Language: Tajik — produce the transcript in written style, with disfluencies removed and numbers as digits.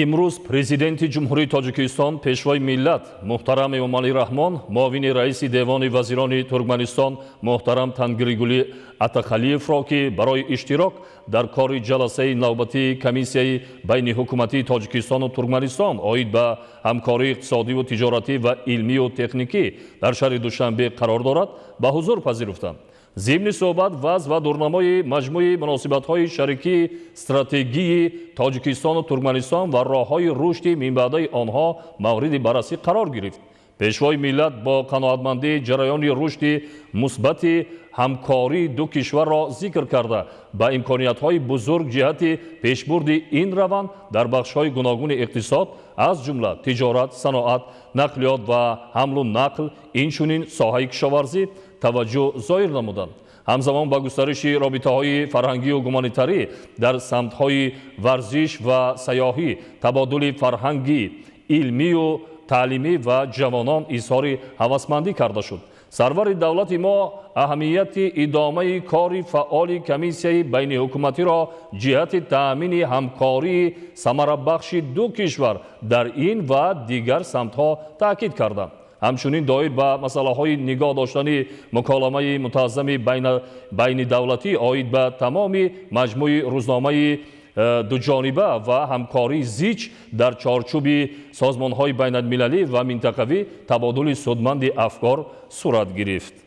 Имрӯз Президенти Ҷумҳурии Тоҷикистон, Пешвои миллат муҳтарам Эмомалӣ Раҳмон муовини раиси Девони вазирони Туркманистон муҳтарам Тангригулӣ Атахалиевро, ки барои иштирок дар кори ҷаласаи навбатии Комиссияи байниҳукуматии Тоҷикистону Туркманистон оид ба ҳамкории иқтисодиву тиҷоратӣ ва илмию техникӣ дар шаҳри Душанбе қарор дорад, ба ҳузур пазируфтанд. Зимни суҳбат вазъ ва дурнамои маҷмӯи муносибатҳои шарикии стратегии Тоҷикистону Туркманистон ва роҳҳои рушди минбаъдаи онҳо мавриди баррасӣ қарор гирифт. Пешвои миллат бо қаноатмандӣ ҷараёни рушди мусбати ҳамкории ду кишварро зикр карда, ба имкониятҳои бузург ҷиҳати пешбурди ин раванд дар бахшҳои гуногуни иқтисод, аз ҷумла тиҷорат, саноат, нақлиёт ва ҳамлу нақл, инчунин соҳаи кишоварзӣ таваҷҷӯҳ зоҳир намуданд. Ҳамзамон ба густариши робитаҳои фарҳангию гуманитарӣ дар самтҳои варзиш ва сайёҳӣ, табодули фарҳангӣ, илмию таълимӣ ва ҷавонон изҳори ҳавасмандӣ карда шуд. Сарвари давлати мо аҳамияти идомаи кори фаъоли комиссияи байниҳукуматиро ҷиҳати таъмини ҳамкории самарабахши ду кишвар дар ин ва дигар самтҳо таъкид карданд. Ҳамчунин доир ба масъалаҳои нигоҳ доштани муколамаи мунтазами байнидавлатӣ оид ба тамоми маҷмӯи рӯзномаи дуҷониба ва ҳамкории зич дар чорчӯби созмонҳои байналмилалӣ ва минтақавӣ табодули судманди афкор сурат гирифт.